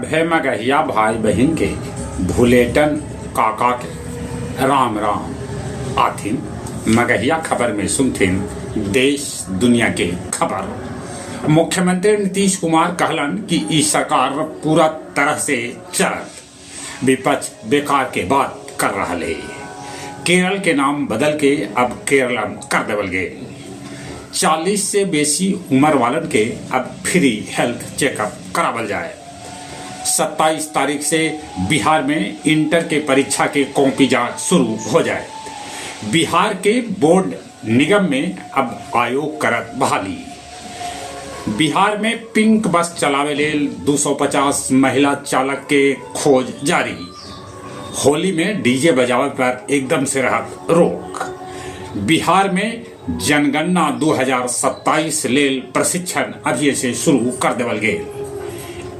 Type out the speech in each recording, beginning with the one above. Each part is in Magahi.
सभे मगहिया भाई बहिन के भुलेटन काका के राम राम। आथिन मगहिया खबर में सुनथिन देश दुनिया के खबर। मुख्यमंत्री नीतीश कुमार कहलन कि ई सरकार पूरा तरह से चलत, विपक्ष बेकार के बात कर रहल हे। केरल के नाम बदल के अब केरलम कर देवल गेल। 40 से बेसी उम्र वालन के अब फ्री हेल्थ चेकअप करावल जाए। 27 तारीख से बिहार में इंटर के परीक्षा के कॉपी जांच शुरू हो जाए। बिहार के बोर्ड निगम में अब आयोग करत बहाली। बिहार में पिंक बस चलावे लेल 250 महिला चालक के खोज जारी। होली में डीजे बजावे पर एकदम से रहत रोक। बिहार में जनगणना 2027 लेल प्रशिक्षण अभी से शुरू कर देवल गेल।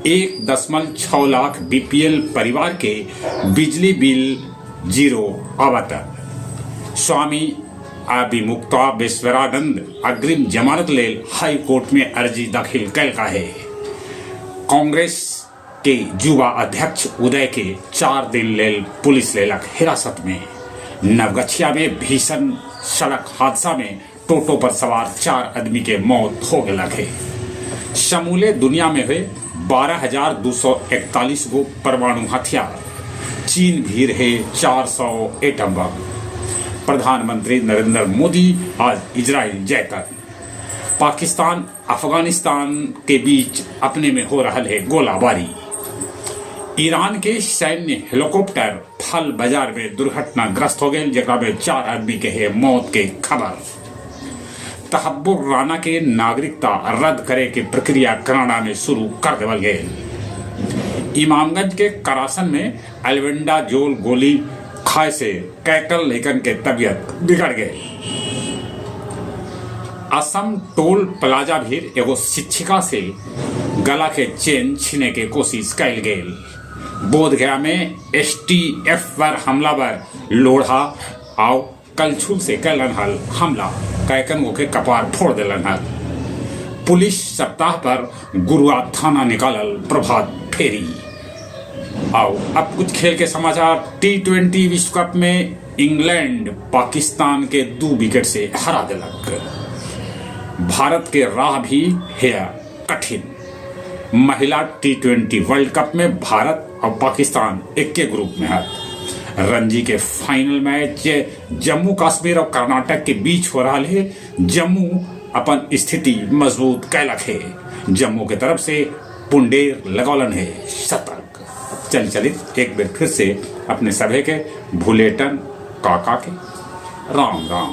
1.6 लाख बीपीएल परिवार के बिजली बिल जीरो आवत। स्वामी अविमुक्तेश्वरानंद अग्रिम जमानत लेल हाई कोर्ट में अर्जी दाखिल कैलका है। कांग्रेस के युवा अध्यक्ष उदय के 4 दिन लेल पुलिस लेलक हिरासत में। नवगछिया में भीषण सड़क हादसा में टोटो पर सवार 4 आदमी के मौत हो गलक है। समूले दुनिया में हुए 12,241 गो परमाणु हथियार। चीन भी रहे 400 एटम बम। प्रधानमंत्री नरेंद्र मोदी आज इजराइल जायतन। पाकिस्तान अफगानिस्तान के बीच अपने में हो रहा है गोलाबारी। ईरान के सैन्य हेलीकॉप्टर फल बाजार में दुर्घटनाग्रस्त हो गए, जकरा में 4 आदमी के है मौत के खबर। तहब्बुर राना के नागरिकता रद्द करे के प्रक्रिया कनाडा में शुरू कर देवल गए। इमामगंज के करासन में अल्बेंडाजोल गोली खाए से कैकल लेकन के तबियत बिगड़ गई। असम टोल प्लाजा भीर एगो शिक्षिका से गला के चेन छीने के कोशिश कैल गेल। बोधगया में एसटीएफ पर हमलावर लोढ़ा आव कलछुल से कैलन हल हमला, कैकन गो के कपार फोड़ देलन हल। पुलिस सप्ताह पर गुरुआ थाना निकालल प्रभात फेरी। आओ अब कुछ खेल के समाचार। टी20 विश्व कप में इंग्लैंड पाकिस्तान के 2 विकेट से हरा दिलक। भारत के राह भी है कठिन। महिला टी20 वर्ल्ड कप में भारत और पाकिस्तान एक के ग्रुप में है। रणजी के फाइनल मैच जम्मू कश्मीर और कर्नाटक के बीच हो रहा है। जम्मू अपन स्थिति मजबूत कैलक है। जम्मू के तरफ से पुंडेर लगौलन है शतक। चल चलित एक बार फिर से अपने सभे के भुलेटन काका के राम राम।